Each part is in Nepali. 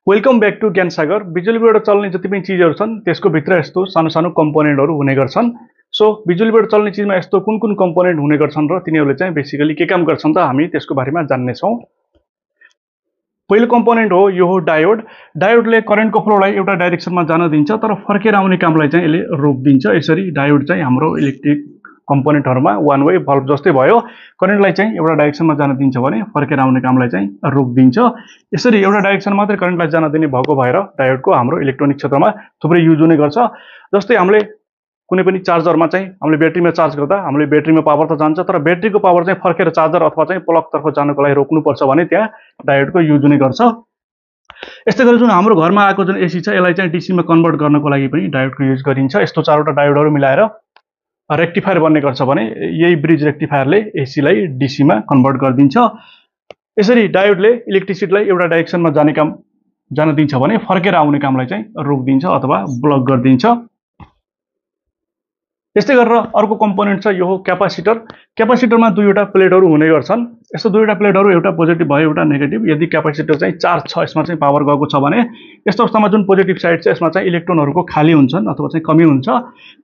वेलकम बैक टू ज्ञान सागर। बिजुलीबाट चल्ने जति पनि चिजहरू छन् त्यसको भित्र यस्तो सानो सानो कम्पोनेन्टहरू हुने गर्छन्। सो बिजुलीबाट चल्ने चिजमा यस्तो कुन कुन कम्पोनेन्ट हुने गर्छन् र तिनीहरूले चाहिँ बेसिकली के काम गर्छन् त हामी त्यसको बारेमा जान्ने छौं। पहिलो कम्पोनेन्ट हो यो हो डायोड। डायोडले करेन्टको फ्लोलाई एउटा डाइरेक्सनमा जान दिन्छ तर फर्केर आउने कामलाई चाहिँ यसले रोक्दिन्छ। यसरी डायोड चाहिँ हाम्रो इलेक्ट्रिक कम्पोनेन्टहरुमा वान वे बल्ब जस्तै भयो, करेन्टलाई चाहिँ एउटा डाइरेक्सनमा जान दिन्छ भने फर्केर आउने कामलाई चाहिँ रोक्दिन्छ। यसरी एउटा डाइरेक्सन मात्रै करेन्टलाई जान दिने भएको भएर डायोडको हाम्रो इलेक्ट्रोनिक क्षेत्रमा थुप्रै युज हुने गर्छ। जस्तै हामीले कुनै पनि चार्जरमा चाहिँ हामीले ब्याट्रीमा चार्ज गर्दा हामीले ब्याट्रीमा पावर त जान्छ तर ब्याट्रीको पावर चाहिँ फर्केर चार्जर अथवा चाहिँ प्लगतर्फ जानको लागि रोक्नुपर्छ भने त्यहाँ डायोडको युज हुने गर्छ। यस्तै गरी जुन हाम्रो घरमा आएको जुन एसी छ यसलाई चाहिँ डीसीमा कन्भर्ट गर्नको लागि पनि डायोडको युज गरिन्छ। यस्तो चारवटा डायोडहरू मिलाएर रेक्टिफायर बन्ने गर्छ भने यही ब्रिज रेक्टिफायरले एसीलाई डीसीमा कन्भर्ट गरिदिन्छ। यसरी डायोडले इलेक्ट्रिसिटीलाई एउटा डाइरेक्सनमा जान दिन्छ भने फर्केर आउने कामलाई चाहिँ रोक्दिन्छ अथवा ब्लक गरिदिन्छ। यस्तै गरेर अर्को कम्पोनेन्ट छ यो हो क्यापासिटर। क्यापासिटरमा दुईवटा प्लेटहरू हुने गर्छन्। यस्तो दुईवटा प्लेटहरू एउटा पोजिटिभ भयो एउटा नेगेटिभ। यदि क्यापासिटर चाहिँ चार्ज छ, यसमा चाहिँ पावर गएको छ भने यस्तो अवस्थामा जुन पोजिटिभ साइड छ यसमा चाहिँ इलेक्ट्रोनहरूको खाली हुन्छन् अथवा चाहिँ कमी हुन्छ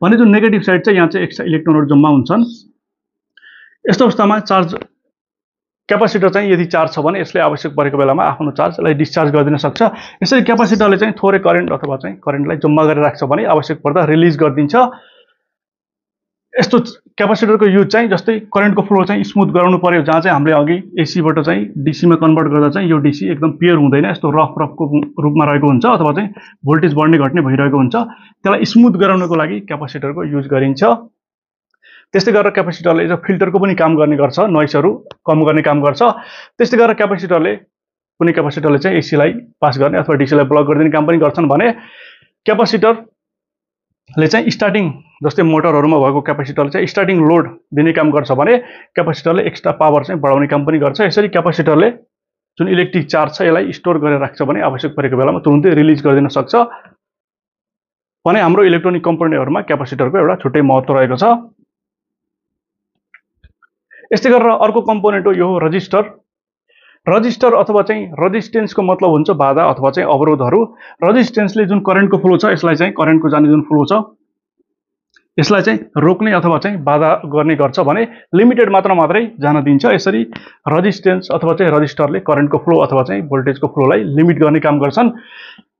भने जुन नेगेटिभ साइड छ यहाँ चाहिँ एक्स्ट्रा इलेक्ट्रोनहरू जम्मा हुन्छन्। यस्तो अवस्थामा चार्ज क्यापासिटर चाहिँ यदि चार्ज छ भने यसले आवश्यक परेको बेलामा आफ्नो चार्जलाई डिस्चार्ज गरिदिन सक्छ। यसरी क्यापासिटरले चाहिँ थोरै करेन्ट अथवा चाहिँ करेन्टलाई जम्मा गरेर राख्छ भने आवश्यक पर्दा रिलिज गरिदिन्छ। यस्तो क्यापासिटरको युज चाहिँ जस्तै करेन्टको फ्लो चाहिँ स्मुथ गराउनु पर्यो, जहाँ चाहिँ हामीले अघि एसीबाट चाहिँ डीसीमा कन्भर्ट गर्दा चाहिँ यो डीसी एकदम प्योर हुँदैन, यस्तो रफको रूपमा रहेको हुन्छ अथवा चाहिँ भोल्टेज बढ्ने घट्ने भइरहेको हुन्छ। त्यसलाई स्मुथ गराउनको लागि क्यापासिटरको युज गरिन्छ। त्यस्तै गरेर क्यापासिटरले फिल्टरको पनि काम गर्ने गर्छ, नोइसहरू कम गर्ने काम गर्छ। त्यस्तै गरेर कुनै क्यापासिटरले चाहिँ एसीलाई पास गर्ने अथवा डीसीलाई ब्लक गरिदिने काम पनि गर्छन् भने क्यापासिटरले चाहिँ स्टार्टिङ जस्तै मोटरहरूमा भएको क्यापासिटरले चाहिँ स्टार्टिङ लोड दिने काम गर्छ भने क्यापासिटरले एक्स्ट्रा पावर चाहिँ बढाउने काम पनि गर्छ। यसरी क्यापासिटरले जुन इलेक्ट्रिक चार्ज छ यसलाई स्टोर गरेर राख्छ भने आवश्यक परेको बेलामा तुरुन्तै रिलिज गरिदिन सक्छ। भने हाम्रो इलेक्ट्रोनिक कम्पोनेन्टहरुमा क्यापासिटरको एउटा छुट्टै महत्त्व रहेको छ। यस्तै गरेर अर्को कम्पोनेन्ट हो यो रजिस्टर। रजिस्टर अथवा चाहिँ रेजिस्टेन्सको मतलब हुन्छ बाधा अथवा चाहिँ अवरोधहरू। रेजिस्टेन्सले जुन करेन्टको फ्लो छ यसलाई चाहिँ करेन्टको जाने जुन फ्लो छ यसलाई चाहिँ रोक्ने अथवा चाहिँ बाधा गर्ने गर्छ भने लिमिटेड मात्रै जान दिन्छ। यसरी रेजिस्टेन्स अथवा चाहिँ रजिस्टरले करेन्टको फ्लो अथवा चाहिँ भोल्टेजको फ्लोलाई लिमिट गर्ने काम गर्छन्।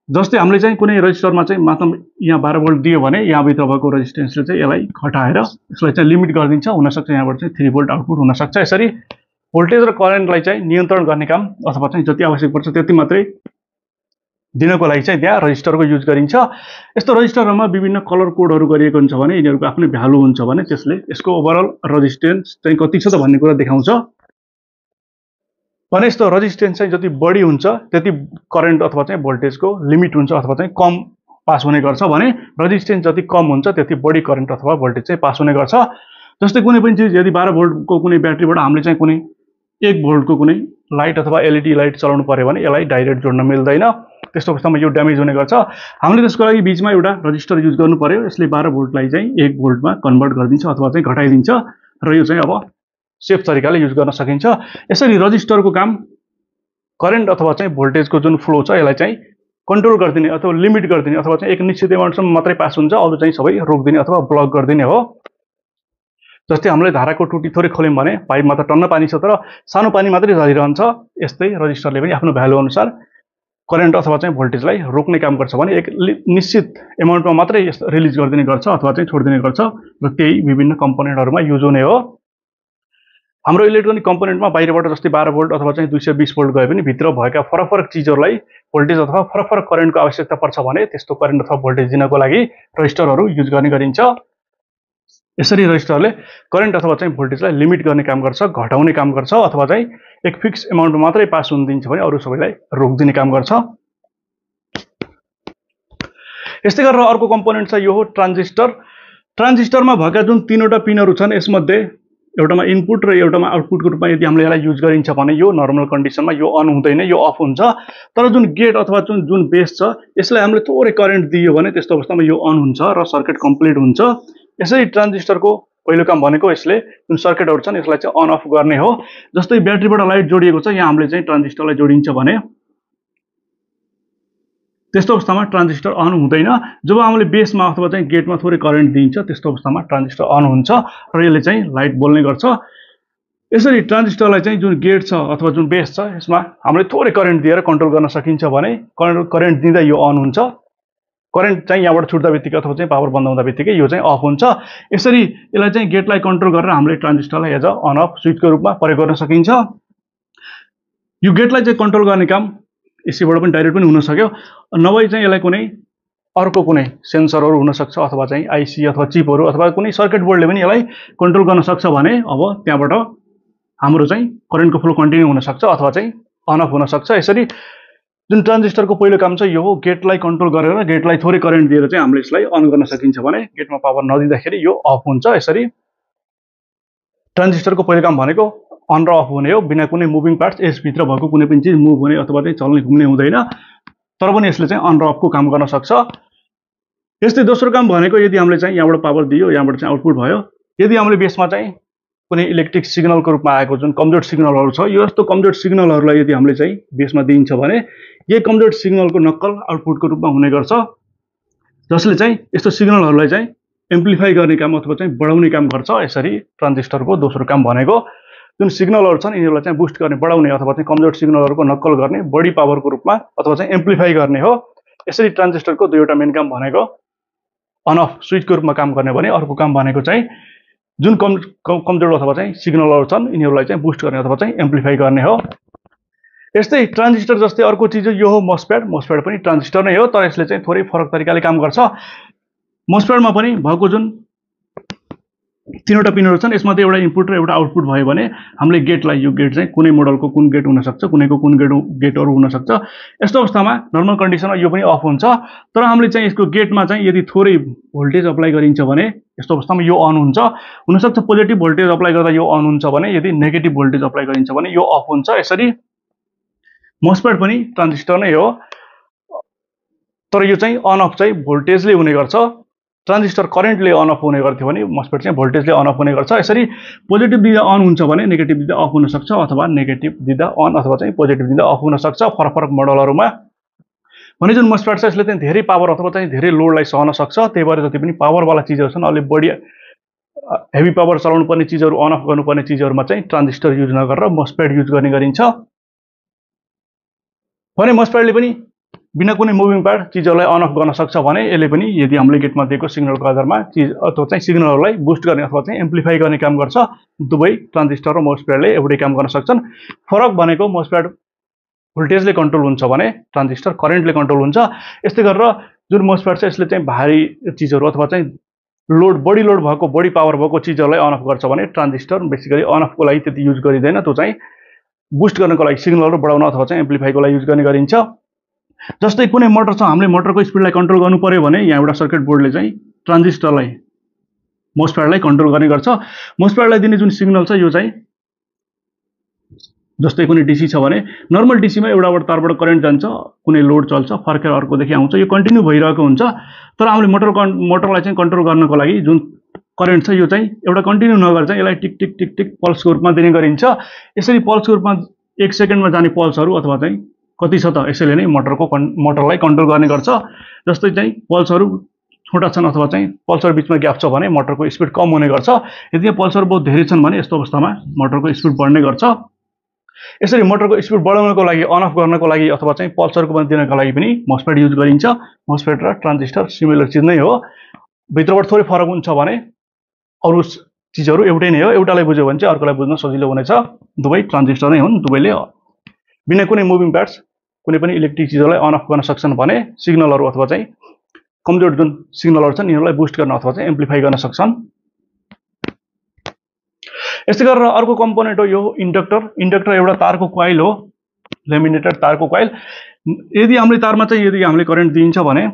जस्तै हामीले चाहिँ कुनै रजिस्टरमा चाहिँ मात्र यहाँ 12 भोल्ट दियो भने यहाँ भित्र भएको रेजिस्टेन्सले चाहिँ यसलाई घटाएर यसलाई चाहिँ लिमिट गरिदिन्छ। हुन सक्छ यहाँबाट चाहिँ 3 भोल्ट आउटपुट हुन सक्छ। यसरी भोल्टेज र करेन्टलाई चाहिँ नियन्त्रण गर्ने काम अथवा चाहिँ जति आवश्यक पर्छ त्यति मात्रै दिनको लागि चाहिँ त्यहाँ रजिस्टरको युज गरिन्छ। यस्तो रजिस्टरहरुमा विभिन्न कलर कोडहरू गरिएको हुन्छ भने यिनीहरूको आफ्नै भ्यालु हुन्छ भने त्यसले यसको ओभरअल रेजिस्टेन्स चाहिँ कति छ त भन्ने कुरा देखाउँछ। भने यस्तो रेजिस्टेन्स चाहिँ जति बढी हुन्छ त्यति करेन्ट अथवा चाहिँ भोल्टेजको लिमिट हुन्छ अथवा चाहिँ कम पास हुने गर्छ भने रेजिस्टेन्स जति कम हुन्छ त्यति बढी करेन्ट अथवा भोल्टेज चाहिँ पास हुने गर्छ। जस्तै कुनै पनि चीज यदि 12 भोल्टको कुनै ब्याट्रीबाट हामीले चाहिँ कुनै 1 भोल्टको कुनै लाइट अथवा एलईडी लाइट चलाउनु पर्यो भने यसलाई डाइरेक्ट जोड्न मिल्दैन। त्यस्तो अवस्थामा यो ड्यामेज हुने गर्छ। हामीले त्यसको लागि बीचमा एउटा रजिस्टर युज गर्नु पर्यो। यसले 12 भोल्टलाई चाहिँ 1 भोल्टमा कन्भर्ट गरिदिन्छ अथवा चाहिँ घटाइदिन्छ र यो चाहिँ अब सेफ तरिकाले युज गर्न सकिन्छ। यसरी रजिस्टरको काम करेन्ट अथवा चाहिँ भोल्टेजको जुन फ्लो छ यसलाई चाहिँ कन्ट्रोल गरिदिने अथवा लिमिट गरिदिने अथवा चाहिँ एक निश्चित एमाउन्टसम्म मात्रै पास हुन्छ, अरु चाहिँ सबै रोक्दिने अथवा ब्लक गरिदिने हो। जस्तै हामीले धाराको टुटी थोरै खोल्यौं भने पाइपमा त टन्न पानी छ तर सानो पानी मात्रै झरिरहन्छ। यस्तै रजिस्टरले पनि आफ्नो भ्यालु अनुसार करेन्ट अथवा चाहिँ भोल्टेजलाई रोक्ने काम गर्छ भने एक निश्चित एमाउन्टमा मात्रै रिलिज गरिदिने गर्छ अथवा चाहिँ छोड्दिने गर्छ र त्यही विभिन्न कम्पोनेन्टहरुमा युज हुने हो। हाम्रो इलेक्ट्रोनिक कम्पोनेन्टमा बाहिरबाट जस्तै 12 भोल्ट अथवा चाहिँ 220 भोल्ट गए पनि भित्र भएका फरक चीजहरुलाई भोल्टेज अथवा फरक करेन्टको आवश्यकता पर्छ भने त्यस्तो करेन्ट अथवा भोल्टेज दिनको लागि रजिस्टरहरु युज गर्ने गरिन्छ। यसरी रजिस्टरले करेन्ट अथवा चाहिँ भोल्टेजलाई लिमिट गर्ने काम गर्छ, घटाउने काम गर्छ अथवा चाहिँ एक फिक्स एमाउन्टमा मात्रै पास हुन दिन्छ भने अरु सबैलाई रोक्दिने काम गर्छ। यस्तै गरेर अर्को कम्पोनेन्ट छ यो हो ट्रान्जिस्टर। ट्रान्जिस्टरमा भएका जुन 3वटा पिनहरु छन् यसमध्ये एउटामा इनपुट र एउटामा आउटपुटको रूपमा यदि हामीले यसलाई युज गरिन्छ भने यो नर्मल कन्डिसनमा यो अन हुँदैन, यो अफ हुन्छ। तर जुन गेट अथवा जुन बेस छ यसलाई हामीले थोरै करेन्ट दियो भने त्यस्तो अवस्थामा यो अन हुन्छ र सर्किट कम्प्लिट हुन्छ। यसरी ट्रान्जिस्टरको पहिलो काम भनेको यसले जुन सर्किटहरु छन् यसलाई चाहिँ अन अफ गर्ने हो। जस्तै ब्याट्रीबाट लाइट जोडिएको छ, यहाँ हामीले चाहिँ ट्रान्जिस्टरलाई जोडिन्छ भने त्यस्तो अवस्थामा ट्रान्जिस्टर अन हुँदैन। जब हामीले बेसमा अथवा चाहिँ गेटमा थोरै करेन्ट दिइन्छ त्यस्तो अवस्थामा ट्रान्जिस्टर अन हुन्छ र यसले चाहिँ लाइट बल्ने गर्छ। यसरी ट्रान्जिस्टरलाई चाहिँ जुन गेट छ अथवा जुन बेस छ यसमा हामीले थोरै करेन्ट दिएर कन्ट्रोल गर्न सकिन्छ भने करेन्ट दिँदा यो अन हुन्छ, करेन्ट चाहिँ यहाँबाट छुट्दा बित्तिकै अथवा चाहिँ पावर बन्द हुँदा बित्तिकै यो चाहिँ अफ हुन्छ। यसरी यसलाई चाहिँ गेटलाई कन्ट्रोल गरेर हामीले ट्रान्जिस्टरलाई एज अ अन अफ स्विचको रूपमा प्रयोग गर्न सकिन्छ। यो गेटलाई चाहिँ कन्ट्रोल गर्ने काम यसैबाट पनि डाइरेक्ट पनि हुन सक्यो, नभए चाहिँ यसलाई कुनै अर्को कुनै सेन्सरहरू हुनसक्छ अथवा चाहिँ आइसी अथवा चिपहरू अथवा कुनै सर्किट बोर्डले पनि यसलाई कन्ट्रोल गर्न सक्छ भने अब त्यहाँबाट हाम्रो चाहिँ करेन्टको फ्लो कन्टिन्यू हुनसक्छ अथवा चाहिँ अन अफ हुनसक्छ। यसरी जुन ट्रान्जिस्टरको पहिलो काम चाहिँ यो हो, गेटलाई कन्ट्रोल गरेर गेटलाई थोरै करेन्ट दिएर चाहिँ हामीले यसलाई अन गर्न सकिन्छ भने गेटमा पावर नदिँदाखेरि यो अफ हुन्छ। यसरी ट्रान्जिस्टरको पहिलो काम भनेको अन र अफ हुने हो, बिना कुनै मुभिङ पार्ट्स, यसभित्र भएको कुनै पनि चिज मुभ हुने अथवा चाहिँ चल्ने घुम्ने हुँदैन, तर पनि यसले चाहिँ अन र अफको काम गर्न सक्छ। यस्तै दोस्रो काम भनेको यदि हामीले चाहिँ यहाँबाट पावर दियो, यहाँबाट चाहिँ आउटपुट भयो, यदि हामीले बेसमा चाहिँ कुनै इलेक्ट्रिक सिग्नलको रूपमा आएको जुन कमजोर सिग्नलहरू छ, यो यस्तो कमजोर सिग्नलहरूलाई यदि हामीले चाहिँ बेसमा दिइन्छ भने यही कमजोर सिग्नलको नक्कल आउटपुटको रूपमा हुने गर्छ, जसले चाहिँ यस्तो सिग्नलहरूलाई चाहिँ एम्प्लिफाई गर्ने काम अथवा चाहिँ बढाउने काम गर्छ। यसरी ट्रान्जिस्टरको दोस्रो काम भनेको जुन सिग्नलहरू छन् यिनीहरूलाई चाहिँ बुस्ट गर्ने, बढाउने अथवा चाहिँ कमजोर सिग्नलहरूको नक्कल गर्ने, बढी पावरको रूपमा अथवा चाहिँ एम्प्लिफाई गर्ने हो। यसरी ट्रान्जिस्टरको दुईवटा मेन काम भनेको अन अफ स्विचको रूपमा काम गर्ने भने अर्को काम भनेको चाहिँ जुन कमजोर अथवा चाहिँ सिग्नलहरू छन् यिनीहरूलाई चाहिँ बुस्ट गर्ने अथवा चाहिँ एम्प्लिफाई गर्ने हो। यस्तै ट्रान्जिस्टर जस्तै अर्को चिज यो हो मसफेट। मसफेट पनि ट्रान्जिस्टर नै हो, तर यसले चाहिँ थोरै फरक तरिकाले काम गर्छ। मसफेटमा पनि भएको जुन तीनवटा पिनहरू छन् यसमध्ये एउटा इनपुट र एउटा आउटपुट भयो भने हामीले गेटलाई, यो गेट चाहिँ कुनै मोडलको कुन गेट हुनसक्छ, कुनैको कुन गेटहरू हुनसक्छ, यस्तो अवस्थामा नर्मल कन्डिसनमा यो पनि अफ हुन्छ। तर हामीले चाहिँ यसको गेटमा चाहिँ यदि थोरै भोल्टेज अप्लाई गरिन्छ भने यस्तो अवस्थामा यो अन हुन्छ। हुनसक्छ पोजिटिभ भोल्टेज अप्लाई गर्दा यो अन हुन्छ भने यदि नेगेटिभ भोल्टेज अप्लाई गरिन्छ भने यो अफ हुन्छ। यसरी मसफेट पनि ट्रान्जिस्टर नै हो, तर यो चाहिँ अन अफ चाहिँ भोल्टेजले हुने गर्छ। ट्रान्जिस्टर करेन्टले अन अफ हुने गर्थ्यो भने मसफेट चाहिँ भोल्टेजले अन अफ हुने गर्छ। यसरी पोजिटिभ दिँदा अन हुन्छ भने नेगेटिभ दिँदा अफ हुनसक्छ, अथवा नेगेटिभ दिँदा अन अथवा चाहिँ पोजिटिभ दिँदा अफ हुनसक्छ फरक फरक मोडलहरूमा। भने जुन मसफेट छ यसले चाहिँ धेरै पावर अथवा चाहिँ धेरै लोडलाई सहन सक्छ। त्यही भएर जति पनि पावरवाला चिजहरू छन्, अलि बढी हेभी पावर चलाउनु पर्ने चिजहरू, अन अफ गर्नुपर्ने चिजहरूमा चाहिँ ट्रान्जिस्टर युज नगरेर मसफेट युज गर्ने गरिन्छ। भने मसफेटले पनि बिना कुनै मुभिङ पार्ट चिजहरूलाई अन अफ गर्न सक्छ भने यसले पनि यदि हामीले गेटमा दिएको सिग्नलको आधारमा चिज अथवा चाहिँ सिग्नलहरूलाई बुस्ट गर्ने अथवा चाहिँ एम्प्लिफाई गर्ने काम गर्छ। दुवै ट्रान्जिस्टर र मसफेटले एउटै काम गर्न सक्छन्। फरक भनेको मसफेट भोल्टेजले कन्ट्रोल हुन्छ भने ट्रान्जिस्टर करेन्टले कन्ट्रोल हुन्छ। यस्तै गरेर जुन मसफेट छ यसले चाहिँ भारी चिजहरू अथवा चाहिँ बढी लोड भएको, बढी पावर भएको चिजहरूलाई अन अफ गर्छ भने ट्रान्जिस्टर बेसिकली अन अफको लागि त्यति युज गरिँदैन, त्यो चाहिँ बुस्ट गर्नको लागि सिग्नलहरू बढाउन अथवा चाहिँ एम्प्लिफाईको लागि युज गर्ने गरिन्छ। जस्तै कुनै मोटर छ, हामीले मोटरको स्पिडलाई कन्ट्रोल गर्नु पर्यो भने यहाँ एउटा सर्किट बोर्डले चाहिँ ट्रान्जिस्टरलाई, मसफेटलाई कन्ट्रोल गर्ने गर्छ। मसफेटलाई दिने जुन सिग्नल छ यो चाहिँ जस्तै कुनै डिसी छ भने नर्मल डिसीमा एउटाबाट तारबाट करेन्ट जान्छ, कुनै लोड चल्छ, फर्केर अर्कोदेखि आउँछ, यो कन्टिन्यू भइरहेको हुन्छ। तर हामीले मोटरलाई चाहिँ कन्ट्रोल गर्नको लागि जुन करेन्ट छ यो चाहिँ एउटा कन्टिन्यू नगरेर चाहिँ यसलाई टिक टिक टिक टिक पल्सको रूपमा दिने गरिन्छ। यसरी पल्सको रूपमा 1 सेकेन्डमा जाने पल्सहरू अथवा चाहिँ कति छ त यसैले नै मोटरलाई कन्ट्रोल गर्ने गर्छ। जस्तै चाहिँ पल्सहरू छोटा छन् अथवा चाहिँ पल्सर बिचमा ग्याप छ भने मोटरको स्पिड कम हुने गर्छ। यदि पल्सर बहुत धेरै छन् भने यस्तो अवस्थामा मोटरको स्पिड बढ्ने गर्छ। यसरी मोटरको स्पिड बढाउनको लागि, अन अफ गर्नको लागि अथवा चाहिँ पल्सरको बन्द दिनको लागि पनि मसफेट युज गरिन्छ। मसफेट र ट्रान्जिस्टर सिमिलर चिज नै हो, भित्रबाट थोरै फरक हुन्छ भने अरू चिजहरू एउटै नै हो। एउटालाई बुझ्यो भने चाहिँ अर्कोलाई बुझ्न सजिलो हुनेछ। दुवै ट्रान्जिस्टर नै हुन्, दुवैले बिना कुनै मुभिङ पार्ट्स कुनै पनि इलेक्ट्रिक चिजहरूलाई अन अफ गर्न सक्छन् भने सिग्नलहरू अथवा चाहिँ कमजोर जुन सिग्नलहरू छन् यिनीहरूलाई बुस्ट गर्न अथवा चाहिँ एम्प्लिफाई गर्न सक्छन्। यस्तै गरेर अर्को कम्पोनेन्ट हो यो इन्डक्टर। इन्डक्टर एउटा तारको कोइल हो, लेमिनेटेड तारको कोइल। यदि हामीले हामीले करेन्ट दिइन्छ भने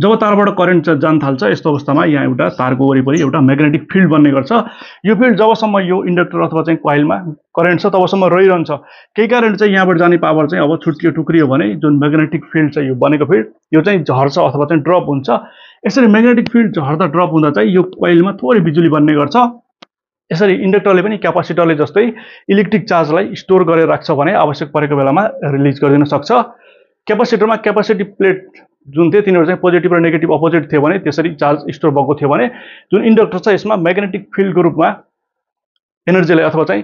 जब तारबाट करेन्ट जान थाल्छ यस्तो अवस्थामा यहाँ एउटा तारको वरिपरि एउटा म्याग्नेटिक फिल्ड बन्ने गर्छ। यो फिल्ड जबसम्म यो इन्डक्टर अथवा चाहिँ कोइलमा करेन्ट छ तबसम्म रहिरहन्छ। केही कारण चाहिँ यहाँबाट जाने पावर चाहिँ अब छुट्कियो टुक्रियो भने जुन म्याग्नेटिक फिल्ड छ यो बनेको फिल्ड यो चाहिँ झर्छ अथवा चाहिँ ड्रप हुन्छ। यसरी म्याग्नेटिक फिल्ड झर्दा ड्रप हुँदा चाहिँ यो कोइलमा थोरै बिजुली बन्ने गर्छ। यसरी इन्डक्टरले पनि क्यापासिटरले जस्तै इलेक्ट्रिक चार्जलाई स्टोर गरेर राख्छ भने आवश्यक परेको बेलामा रिलिज गरिदिन सक्छ। क्यापासिटरमा क्यापासिटी प्लेट जुन थियो तिनीहरू चाहिँ पोजिटिभ र नेगेटिभ अपोजिट थियो भने त्यसरी चार्ज स्टोर भएको थियो भने जुन इन्डक्टर छ यसमा म्याग्नेटिक फिल्डको रूपमा एनर्जीलाई अथवा चाहिँ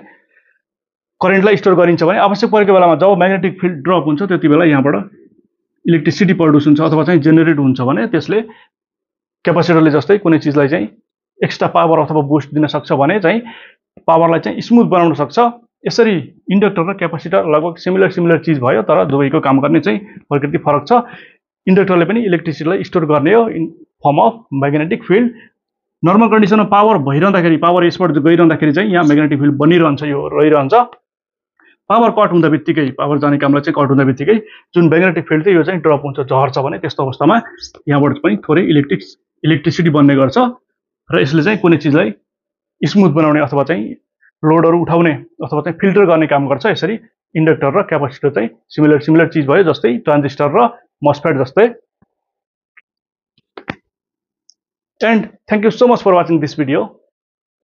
करेन्टलाई स्टोर गरिन्छ भने आवश्यक परेको बेलामा जब म्याग्नेटिक फिल्ड ड्रप हुन्छ त्यति बेला यहाँबाट इलेक्ट्रिसिटी प्रड्युस हुन्छ अथवा चाहिँ जेनेरेट हुन्छ भने त्यसले क्यापासिटरले जस्तै कुनै चिजलाई चाहिँ एक्स्ट्रा पावर अथवा बुस्ट दिन सक्छ भने चाहिँ पावरलाई चाहिँ स्मुथ बनाउन सक्छ। यसरी इन्डक्टर र क्यापासिटर लगभग सिमिलर चिज भयो, तर दुवैको काम गर्ने चाहिँ प्रकृति फरक छ। इन्डक्टरले पनि इलेक्ट्रिसिटीलाई स्टोर गर्ने हो in form of magnetic field. Normal कन्डिसनमा पावर भइरहँदाखेरि, पावर यसबाट गइरहँदाखेरि चाहिँ यहाँ म्याग्नेटिक फिल्ड बनिरहन्छ, यो रहिरहन्छ। पावर कट हुँदा बित्तिकै, पावर जाने कामलाई चाहिँ कट हुँदा बित्तिकै जुन म्याग्नेटिक फिल्ड थियो यो चाहिँ ड्रप हुन्छ, झर्छ भने त्यस्तो अवस्थामा यहाँबाट पनि थोरै इलेक्ट्रिसिटी बन्ने गर्छ र यसले चाहिँ कुनै चिजलाई स्मुथ बनाउने अथवा चाहिँ लोडहरू उठाउने अथवा चाहिँ फिल्टर गर्ने काम गर्छ। यसरी इन्डक्टर र क्यापासिटर चाहिँ सिमिलर चिज भयो, जस्तै ट्रान्जिस्टर र मस्फेट जस्तै। And thank you so much for watching this video.